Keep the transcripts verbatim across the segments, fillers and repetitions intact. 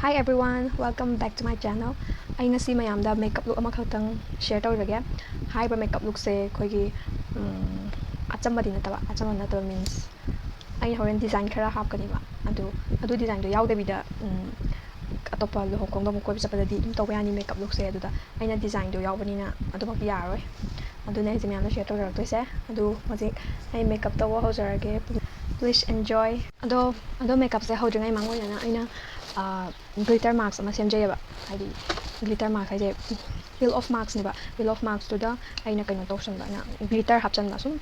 Hi everyone, welcome back to my channel. ꯑꯩ ꯉꯁꯤ ꯃꯌꯥꯝꯗ ꯃꯦꯀꯞ ꯂꯨꯛ ꯑꯃꯈꯛꯇꯪ ꯁꯤꯌꯔ ꯇꯧꯖꯒꯦ꯫ ꯍꯥꯏꯔꯤꯕ ꯃꯦꯀꯞ ꯂꯨꯛꯁꯦ ꯑꯩꯈꯣꯏꯒꯤ, ꯎꯝ, ꯑꯆꯝꯕꯗꯤ ꯅꯠꯇꯕ, ꯑꯆꯝꯕ ꯅꯠꯇꯕ means ꯑꯩꯅ ꯍꯣꯔꯦꯟ ꯗꯤꯖꯥꯏꯟ ꯈꯔ ꯍꯥꯞꯀꯅꯦꯕ꯫ ꯑꯗꯨ, ꯑꯗꯨ ꯗꯤꯖꯥꯏꯟꯗꯣ ꯌꯥꯎꯗꯕꯤꯗ, ꯎꯝ, ꯑꯇꯣꯞꯄ ꯂꯨꯍꯣꯡ ꯈꯣꯡꯗꯣꯡꯕ ꯀꯣꯏꯕ ꯆꯠꯄꯗꯗꯤ ꯑꯗꯨꯝ ꯇꯧꯕ ꯌꯥꯅꯤ ꯃꯦꯀꯞ ꯂꯨꯛꯁꯦ꯫ ꯑꯗꯨꯗ ꯑꯩꯅ ꯗꯤꯖꯥꯏꯟꯗꯣ ꯌꯥꯎꯕꯅꯤꯅ ꯑꯗꯨꯃꯛꯇꯤ ꯌꯥꯔꯔꯣꯏ꯫ ꯑꯗꯨꯅ ꯑꯩꯁꯦ ꯃꯌꯥꯝꯗ ꯁꯤꯌꯔ ꯇꯧꯖꯔꯛꯇꯣꯏꯁꯦ꯫ ꯑꯗꯨ ꯍꯧꯖꯤꯛ ꯑꯩ ꯃꯦꯀꯞ ꯇꯧꯕ ꯍꯧꯖꯔꯒꯦ꯫ Please enjoy. ꯑꯗꯣ, ꯑꯗꯣ ꯃꯦꯀꯞꯁꯦ ꯍꯧꯗ꯭ꯔꯤꯉꯩ ꯃꯃꯥꯡ ꯑꯣꯏꯅ ꯑꯩꯅ, ꯑꯥ, ꯒ꯭ꯂꯤꯇꯔ ꯃꯥꯛꯁ ꯑꯃ ꯁꯦꯝꯖꯩꯌꯦꯕ꯫ ꯍꯥꯏꯗꯤ ꯒ꯭ꯂꯤꯇꯔ ꯃꯥꯛꯁ ꯍꯥꯏꯁꯦ ꯄꯤꯜ ꯑꯣꯐ ꯃꯥꯛꯁꯅꯦꯕ꯫ ꯄꯤꯜ ꯑꯣꯐ ꯃꯥꯛꯁꯇꯨꯗ ꯑꯩꯅ ꯀꯩꯅꯣ ꯇꯧꯁꯟꯕ, ꯑꯩꯅ ꯒ꯭ꯂꯤꯇꯔ ꯍꯥꯞꯆꯟꯕ, ꯁꯨꯝ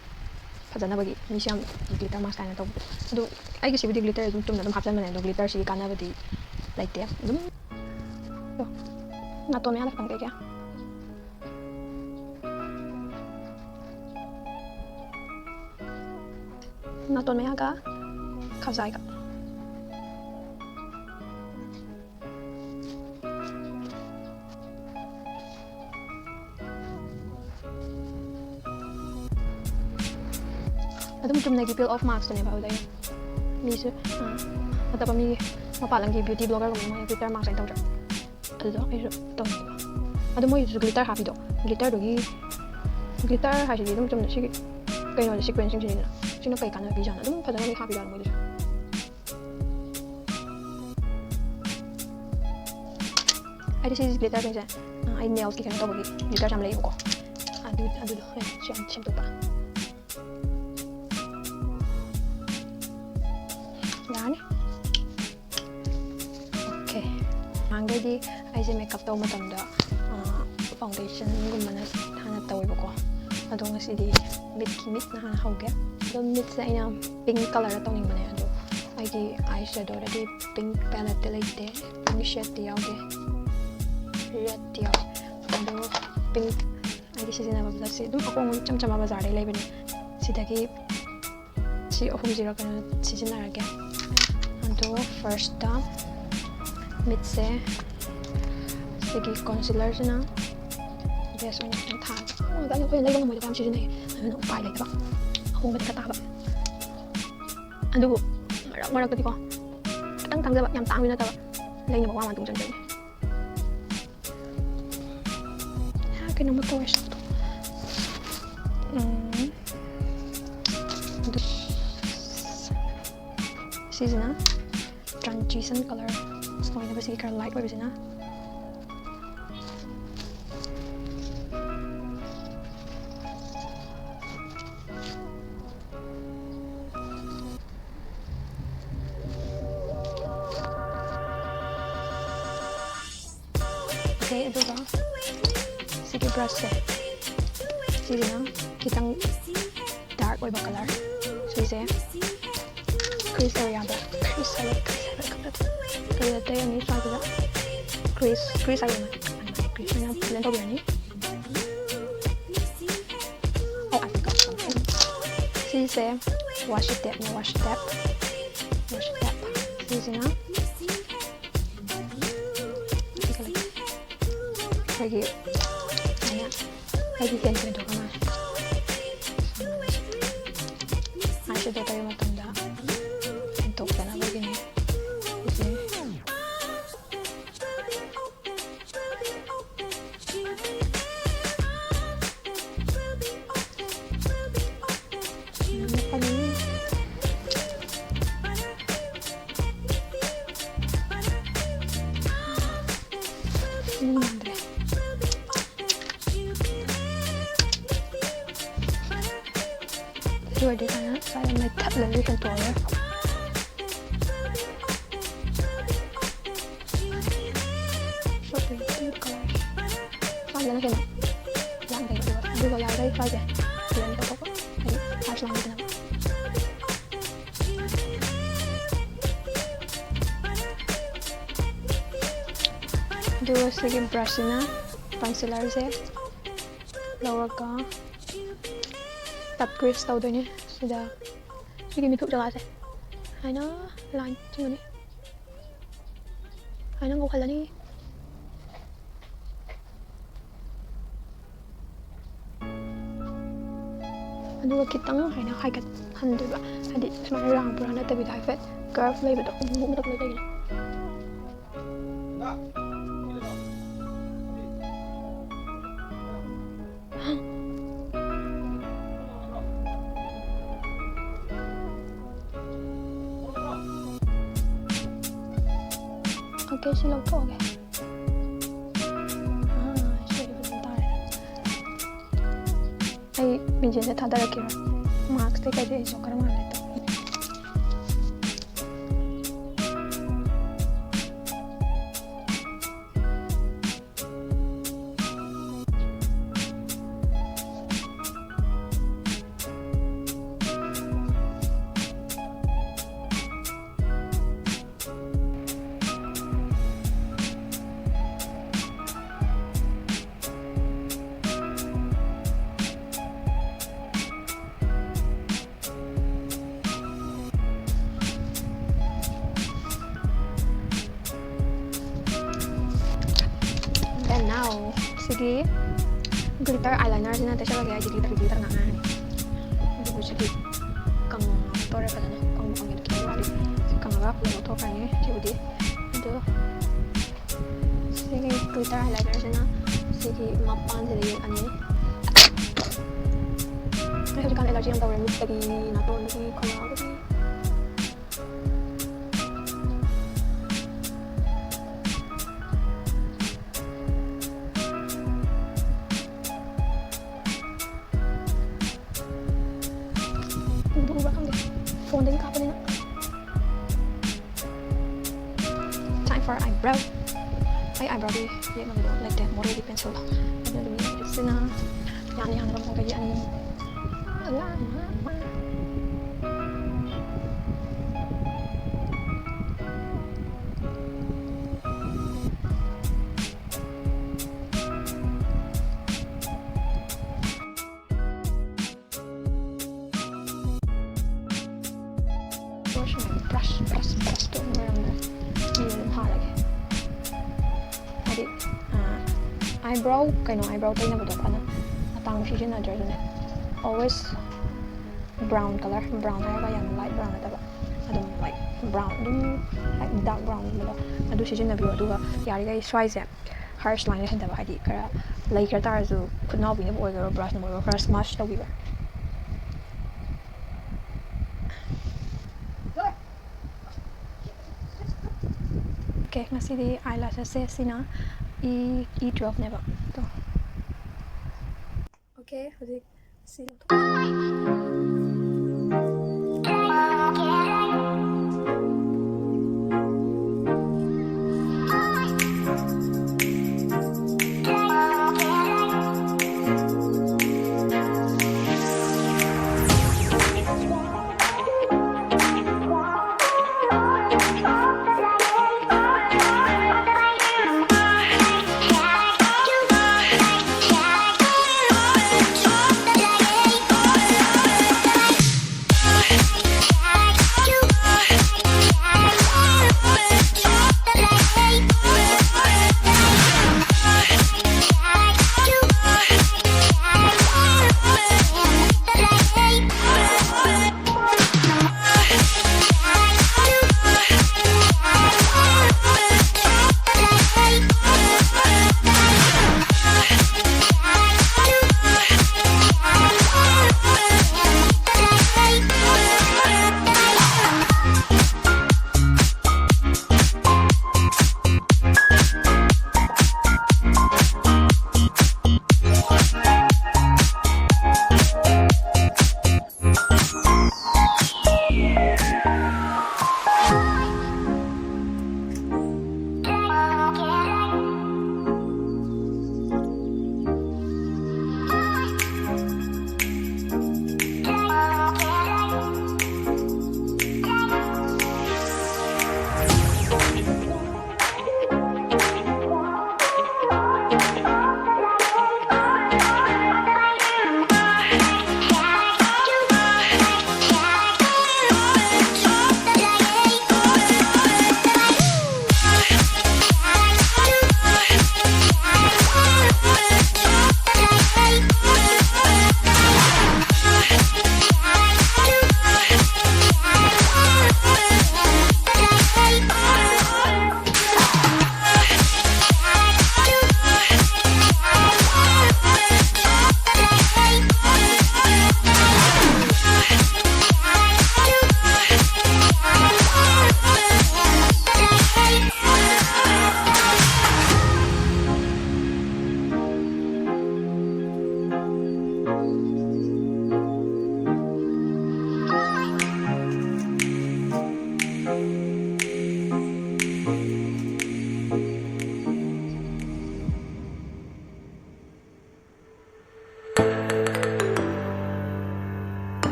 ꯐꯖꯅꯕꯒꯤ꯫ ꯃꯤꯁꯦ ꯌꯥꯝ ꯒ꯭ꯂꯤꯇꯔ ꯃꯥꯛꯁ ꯀꯥꯏꯅ ꯇꯧꯕꯗꯣ꯫ ꯑꯗꯨ ꯑꯩꯒꯤꯁꯤꯕꯨꯗꯤ ꯒ꯭ꯂꯤꯇꯔ ꯑꯗꯨꯝ ꯆꯨꯝꯅ ꯑꯗꯨꯝ ꯍꯥꯞꯆꯟꯕꯅꯦ, ꯑꯗꯣ ꯒ꯭ꯂꯤꯇꯔꯁꯤꯒꯤ ꯀꯥꯟꯅꯕꯗꯤ ꯂꯩꯇꯦ꯫ ꯑꯗꯨꯝ ꯗꯣ, ꯅꯥꯇꯣꯟ ꯃꯌꯥꯗ ꯈꯤꯇꯪ ꯇꯩꯒꯦ꯫ ꯅꯥꯇꯣꯟ ꯃꯌꯥꯒ ꯈꯖꯥꯏꯒ꯫ ꯑꯗꯨꯝ ꯆꯨꯝꯅꯒꯤ ꯄꯤꯜ ꯑꯣꯐ ꯃꯥꯛꯁꯇꯨꯅꯦꯕ꯫ ꯑꯗꯨꯗꯩ ꯃꯤꯁꯨ, ꯑ, ꯑꯇꯣꯞꯄ ꯃꯤ ꯃꯄꯥꯟ ꯂꯝꯒꯤ ꯕ꯭ꯌꯨꯇꯤ ꯕ꯭ꯂꯣꯒꯔꯒꯨꯝꯕ ꯃꯣꯏꯅ ꯒ꯭ꯂꯤꯇꯔ ꯃꯥꯛꯁ ꯍꯥꯏꯅ ꯇꯧꯗ꯭ꯔꯥ? ꯑꯗꯨꯗꯣ ꯑꯩꯁꯨ ꯇꯧꯅꯤꯡꯕ꯫ ꯑꯗꯣ ꯃꯣꯏꯁꯨ ꯒ꯭ꯂꯤꯇꯔ ꯍꯥꯞꯄꯤꯗꯣ, ꯒ꯭ꯂꯤꯇꯔꯗꯨꯒꯤ, ꯒ꯭ꯂꯤꯇꯔ ꯍꯥꯏꯁꯤꯗꯤ ꯑꯗꯨꯝ ꯆꯨꯝꯅ ꯁꯤꯒꯤ ꯀꯩꯅꯣꯁꯦ, ꯁꯤꯀ꯭ꯋꯦꯟꯁꯁꯤꯡꯁꯤꯅꯤꯗꯅ꯫ ꯁꯤꯅ ꯀꯩ ꯀꯥꯟꯅꯕ ꯄꯤꯖꯥꯠꯅꯣ? ꯑꯗꯨꯝ ꯐꯖꯅ ꯂꯣꯏ ꯍꯥꯞꯄꯤꯖꯥꯠꯅꯣ ꯃꯣꯏꯗꯨꯁꯨ? ꯑꯩꯗꯤ ꯁꯤꯒꯤ ꯒ꯭ꯂꯤꯇꯔꯁꯤꯡꯁꯦ, ꯑ, ꯑꯩ ꯅꯦꯜꯁꯀꯤ ꯀꯩꯅꯣ ꯇꯧꯕꯒꯤ ꯒ꯭ꯂꯤꯇꯔꯁꯦ ꯌꯥꯝ ꯂꯩꯌꯦꯕꯀꯣ꯫ ꯑꯗꯨ, ꯑꯗꯨꯗꯣ ꯑꯩ ꯁꯤ ꯌꯥꯝ ꯁꯦꯝꯗꯣꯛꯄ꯫ ꯌꯥꯔꯅꯤ꯫ ꯑꯣꯀꯦ꯫ ꯅꯍꯥꯟꯈꯩꯗꯤ ꯑꯩꯁꯦ ꯃꯦꯀꯞ ꯇꯧꯕ ꯃꯇꯝꯗ, ꯑ, ꯐꯥꯎꯟꯗꯦꯁꯟꯒꯨꯝꯕꯅ ꯍꯥꯟꯅ ꯇꯧꯋꯦꯕꯀꯣ꯫ ꯑꯗꯣ ꯉꯁꯤꯗꯤ ꯃꯤꯠꯀꯤ, ꯃꯤꯠꯅ ꯍꯥꯟꯅ ꯍꯧꯒꯦ꯫ ꯑꯗꯣ ꯃꯤꯠꯁꯦ ꯑꯩꯅ ꯄꯤꯡ ꯀꯂꯔꯗ ꯇꯧꯅꯤꯡꯕꯅꯦ꯫ ꯑꯗꯣ ꯑꯩꯒꯤ ꯑꯥꯏ ꯁꯦꯗꯣꯗꯗꯤ ꯄꯤꯡ ꯄꯦꯂꯦꯠꯇꯤ ꯂꯩꯇꯦ, ꯄꯤꯡ ꯁꯦꯠꯇꯤ ꯌꯥꯎꯗꯦ, ꯔꯦꯗꯇꯤ ꯌꯥꯎꯋꯦ꯫ ꯑꯗꯣ ꯄꯤꯡ ꯑꯩꯒꯤ ꯁꯤꯖꯤꯟꯅꯕ ꯕ꯭ꯔꯁꯁꯦ ꯑꯗꯨꯝ ꯑꯍꯣꯡꯕ ꯏꯆꯝ ꯆꯝꯕ ꯕꯖꯥꯔꯗꯩ ꯂꯩꯕꯅꯦ꯫ ꯁꯤꯗꯒꯤ ꯁꯤ ꯑꯍꯨꯝꯁꯤꯔ ꯀꯩꯅꯣ ꯁꯤꯖꯤꯟꯅꯔꯒꯦ꯫ ꯑꯗꯣ ꯐꯥꯔꯁꯇ ꯃꯤꯠꯁꯦ ꯁꯤꯒꯤ ꯀꯣꯟꯁꯤꯂꯔꯁꯤꯅ ꯕꯦꯁ ꯑꯣꯏꯅ ꯈꯤꯇꯪ ꯊꯥꯒꯦ꯫ ꯑꯍꯣꯡꯕꯗ ꯑꯩꯈꯣꯏꯅ ꯂꯩꯕ ꯉꯝꯃꯣꯏꯗꯕ ꯌꯥꯝ ꯁꯤꯖꯤꯟꯅꯩꯌꯦ, ꯑꯗꯨꯅ ꯎꯄꯥꯏ ꯂꯩꯇꯕ꯫ ꯑꯍꯣꯡꯕꯗꯤ ꯈꯔ ꯇꯥꯕ꯫ ꯑꯗꯨꯕꯨ ꯃꯔꯛ ꯃꯔꯛꯇꯗꯤꯀꯣ ꯈꯤꯇꯪ ꯇꯥꯡꯖꯕ, ꯌꯥꯝ ꯇꯥꯡꯕꯗꯤ ꯅꯠꯇꯕ, ꯂꯩꯅꯕ ꯋꯥ ꯃꯥꯟ ꯇꯨꯡ ꯆꯪꯗꯣꯏꯅꯦ꯫ ꯀꯩꯅꯣꯝꯃ ꯇꯧꯋꯦ ꯁꯛꯇꯣ꯫ ꯎꯝ꯫ ꯑꯗꯨ ꯁꯤꯁꯤꯅ transition color, ꯁꯨꯃꯥꯏꯅ ꯁꯤꯒꯤ ꯈꯔ light ꯑꯣꯏꯕꯁꯤꯅ꯫ Okay, ꯑꯗꯨꯒ ꯁꯤꯒꯤ brushꯁꯦ, ꯁꯤꯁꯤꯅ ꯈꯤꯇꯪ dark ꯑꯣꯏꯕ color꯫ ꯁꯤꯁꯦ crease areaꯗ, crease ꯍꯥꯏꯕ, crease ꯍꯥꯏꯕ ꯈꯪꯗꯦ꯫ ꯀꯔꯤꯗ ꯇꯩꯔꯅꯤ? ꯁ꯭ꯋꯥꯏꯁꯤꯗ crease, crease ꯍꯥꯏꯕ ꯑꯃ, crease ꯑꯣꯏꯅ blend ꯇꯧꯕꯤꯔꯅꯤ꯫ ꯁꯤꯁꯦ washi tapeꯅꯦ, washi tape, washi tape꯫ ꯁꯤꯁꯤꯅ ꯑꯩꯈꯣꯏꯒꯤ ꯑꯩꯅ ꯑꯩꯒꯤ ꯍꯦꯟ ꯍꯦꯟꯗꯣꯛꯑꯒ ꯃꯥꯜꯂꯦ꯫ Eyeshadow ꯇꯩꯕ ꯃꯇꯝꯗ ꯍꯦꯟꯗꯣꯛꯇꯅꯕꯒꯤꯅꯦ꯫ ꯁꯤꯁꯦ꯫ ꯁꯤ ꯑꯣꯏꯔꯗꯤ ꯁꯨꯃꯥꯏꯅ ꯁ꯭ꯋꯥꯏꯗ ꯃꯩꯊꯠꯂꯁꯨ ꯍꯦꯟꯇꯣꯛꯑꯔꯣꯏ꯫ ꯁ꯭ꯋꯥꯏꯗꯅ ꯍꯦꯟꯅ ꯌꯥꯝ ꯐꯩ꯫ ꯑꯗꯨꯒ, ꯑꯗꯨꯒ ꯌꯥꯔꯤꯈꯩ ꯁ꯭ꯋꯥꯏꯁꯦ blend ꯇꯧꯊꯣꯛꯄ, ꯍꯥꯏꯗꯤ harsh ꯃꯥꯟꯈꯤꯗꯅꯕ꯫ ꯑꯗꯨꯒ ꯁꯤꯒꯤ brushꯁꯤꯅ concealerꯁꯦ ꯂꯧꯔꯒ ꯇꯞ crease ꯇꯧꯗꯣꯏꯅꯦ꯫ ꯁꯤꯗ ꯁꯤꯒꯤ ꯃꯤꯊꯨꯞ ꯖꯒꯥꯁꯦ ꯁꯨꯃꯥꯏꯅ line ꯆꯤꯡꯉꯅꯤ, ꯁꯨꯃꯥꯏꯅ ꯉꯧꯍꯜꯂꯅꯤ꯫ ꯑꯗꯨꯒ ꯈꯤꯇꯪ ꯍꯥꯏꯅ ꯍꯥꯏꯒꯠꯍꯟꯗꯣꯏꯕ, ꯍꯥꯏꯗꯤ ꯁꯨꯃꯥꯏꯅ round ꯄꯨꯔꯥ ꯅꯠꯇꯕꯤꯗ ꯍꯥꯏꯐꯦꯠ curve ꯂꯩꯕꯗꯣ꯫ ꯃꯨꯛ ꯃꯊꯛꯇ ꯂꯩꯕꯅꯦ꯫ OK, ꯁꯤ ꯂꯧꯊꯣꯛꯑꯒꯦ꯫ ꯑꯥ, ꯁꯤꯗꯤ ꯐꯖꯅ ꯇꯥꯔꯦ꯫ ꯑꯩ ꯃꯤꯡꯁꯦꯜꯁꯦ ꯊꯥꯗꯔꯛꯀꯦꯔꯣ? ꯃꯥꯛꯁꯇꯩ ꯀꯩꯗꯩ ꯑꯩꯁꯨ ꯈꯔ ꯃꯥꯜꯂꯦ ꯇꯧꯕꯅꯦ꯫ Then now, ꯁꯤꯒꯤ glitter eyelinerꯁꯤꯅ ꯇꯩꯁꯜꯂꯒꯦ, ꯍꯥꯏꯗꯤ glitter, glitter ꯉꯥꯛ ꯉꯥꯏꯔꯅꯤ꯫ ꯑꯗꯨꯕꯨ ꯁꯤꯗꯤ ꯀꯪꯉꯛꯇꯣꯔꯦ ꯐꯖꯅ, ꯀꯪꯕ ꯀꯪꯉꯦ ꯈꯤꯇꯪ ꯋꯥꯠꯂꯤ꯫ ꯁꯤ ꯀꯪꯉꯒ ꯂꯧꯊꯣꯛꯈ꯭ꯔꯅꯤ ꯁꯤꯕꯨꯗꯤ꯫ ꯑꯗꯣ ꯁꯤꯒꯤ glitter eyelinerꯁꯤꯅ ꯁꯤꯒꯤ ꯃꯄꯥꯟꯁꯤꯗ ꯌꯦꯛꯑꯅꯤ꯫ ꯑꯩ ꯍꯧꯖꯤꯛꯀꯥꯟ allergy ꯌꯥꯝ ꯇꯧꯔꯦ, ꯃꯤꯠꯇꯒꯤ, ꯅꯥꯇꯣꯟꯗꯒꯤ, ꯈꯅꯥꯎꯗꯒꯤ꯫ ꯎꯕ ꯎꯕ꯭ꯔꯥ ꯈꯪꯗꯦ, ꯐꯣꯟꯗꯒꯤ ꯀꯥꯞꯄꯅꯤꯅ꯫ Time for eyebrow. ꯑꯩ eyebrowꯒꯤ ꯌꯦꯛꯅꯕꯗꯣ ꯂꯩꯇꯦ, ꯃꯣꯔꯦꯒꯤ pencilꯗꯣ꯫ ꯑꯗꯨꯅ ꯑꯗꯨꯝ ꯌꯦꯛꯑꯒꯦ꯫ ꯁꯤꯅ ꯌꯥꯅ ꯌꯥꯅꯕ ꯃꯑꯣꯡꯗ ꯌꯦꯛꯑꯅꯤ꯫ ꯑꯂꯥ, ꯃꯥ, ꯃꯥ꯫ Brush, brush, brush, brush ꯇꯧꯕ ꯃꯔꯝꯗ ꯃꯤ ꯑꯗꯨꯝ ꯍꯥꯜꯂꯒꯦ꯫ ꯍꯥꯏꯗꯤ, ꯑꯥ, eyebrow, ꯀꯩꯅꯣ, eyebrow ꯇꯩꯅꯕꯗꯣ ꯐꯅ ꯑꯇꯥꯡꯕ ꯁꯤꯖꯤꯟꯅꯗ꯭ꯔꯁꯨꯅꯦ, always brown colour, brown ꯍꯥꯏꯔꯒ ꯌꯥꯝ light brown ꯅꯠꯇꯕ, ꯑꯗꯨꯝ, like, brown, ꯑꯗꯨꯝ, like, dark brownꯒꯨꯝꯕꯗꯣ, ꯑꯗꯨ ꯁꯤꯖꯤꯟꯅꯕꯤꯌꯣ꯫ ꯑꯗꯨꯒ ꯌꯥꯔꯤꯈꯩ ꯁ꯭ꯋꯥꯏꯁꯦ harsh line ꯑꯣꯏꯍꯟꯗꯕ, ꯍꯥꯏꯗꯤ ꯈꯔ ꯂꯩꯈ꯭ꯔ ꯇꯥꯔꯁꯨ ꯈꯨꯠꯅꯥꯎꯕꯤꯅꯕꯨ ꯑꯣꯏꯒꯦꯔꯣ brushꯅꯕꯨ ꯑꯣꯏꯒꯦꯔꯣ ꯈꯔ smudge ꯇꯧꯕꯤꯕ꯫ Okay, ꯉꯁꯤꯗꯤ eyelashꯁꯦ ꯁꯤꯅ E E twelveꯅꯦꯕ꯫ ꯑꯗꯣ okay, ꯍꯧꯖꯤꯛ ꯁꯤ ꯂꯧꯊꯣꯛ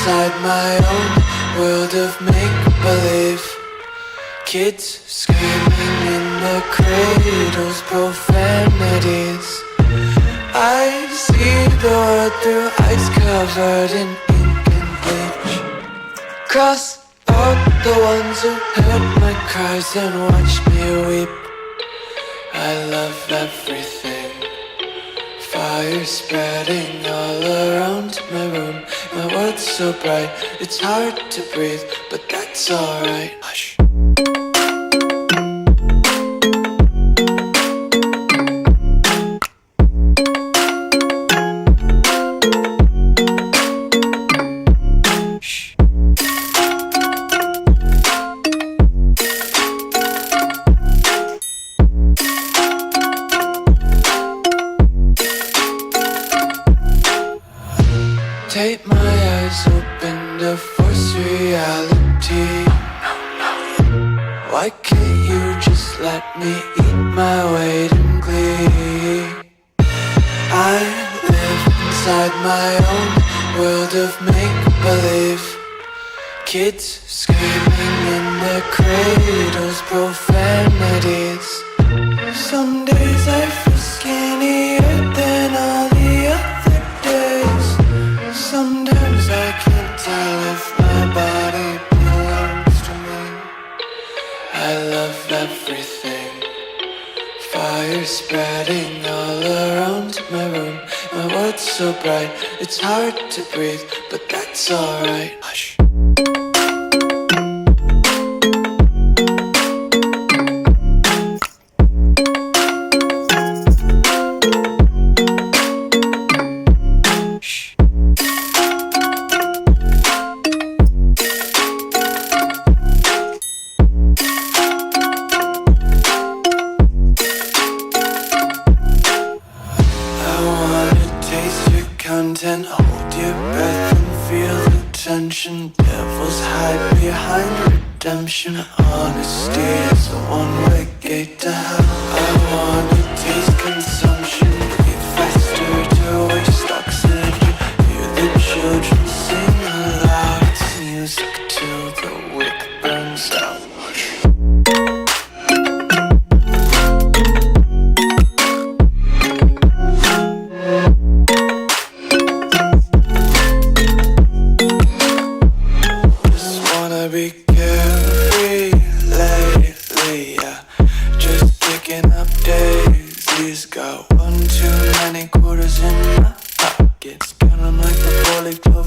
inside my own world of make believe. Kids screaming in the cradles, profanities. I see the world through eyes covered in ink and bleach. Cross out the ones who heard my cries and watched me weep. I love everything. Fire spreading all around my room. My world's so bright, it's hard to breathe, but that's alright. Hush. Take my eyes open to force reality. Why can't you just let me eat my weight in glee? I live inside my own world of make believe. Kids screaming in their cradles, profanities. Some days I feel skinnier than all the other days. Sometimes I can't tell if my body belongs to me. I love everything. Fire spreading all around my room. My world's so bright, it's hard to breathe, but that's alright. Hush. I wanna taste your content, hold your breath and feel the tension. Devils hide behind redemption. Honesty is a one-way gate to hell. I wanna taste consumption, breathe faster to waste oxygen. Hear the children sing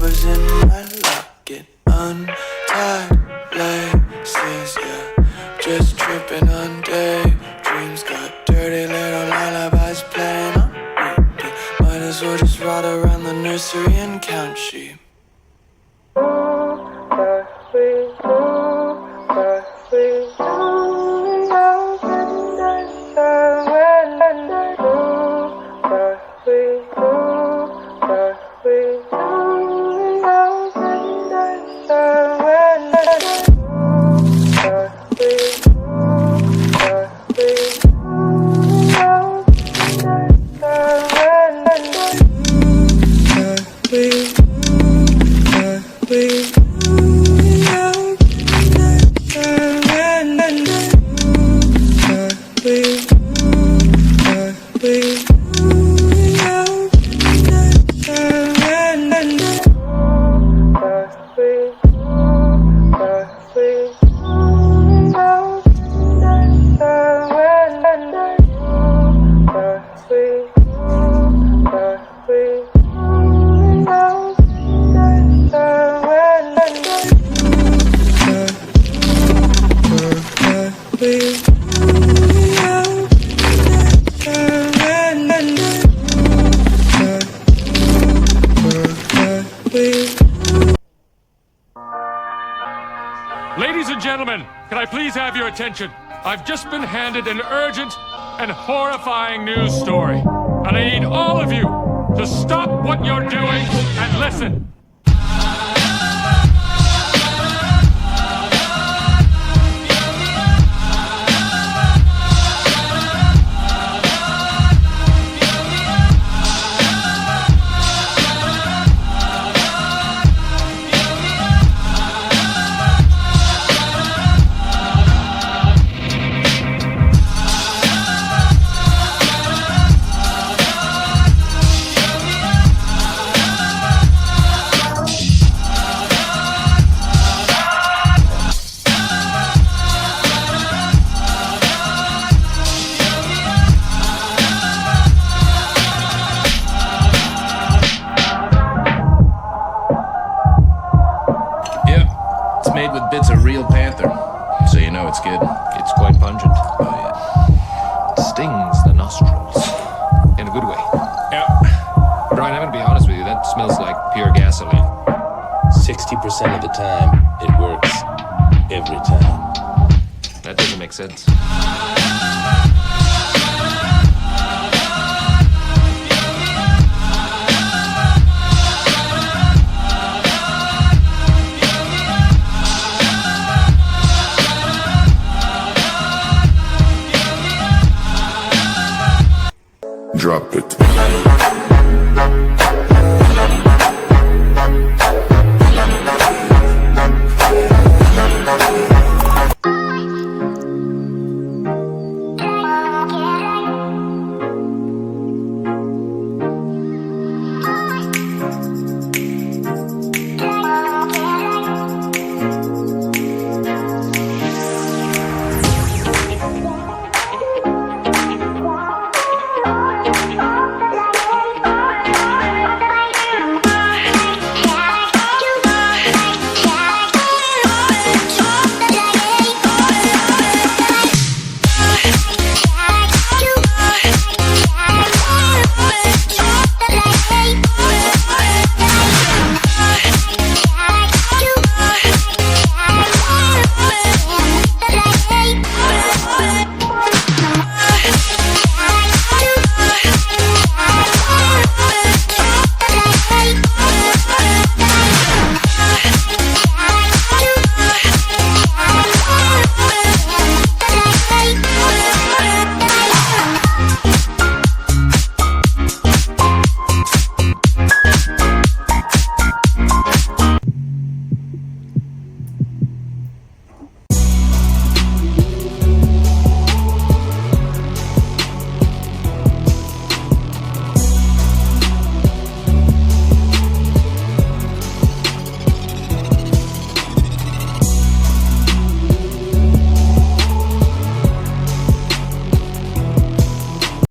Losing my locket, untied laces, yeah. Just tripping on daydreams. Got dirty little lullabies playing on repeat. Might as well just ride around the nursery and count sheep. Ladies and gentlemen, can I please have your attention? I've just been handed an urgent and horrifying news story. And I need all of you to stop what you're doing and listen. Made with bits of real panther, so you know it's good. It's quite pungent. Oh, yeah. Stings the nostrils in a good way. Yeah. Brian, I'm gonna be honest with you, that smells like pure gasoline. sixty percent of the time, it works every time. That doesn't make sense.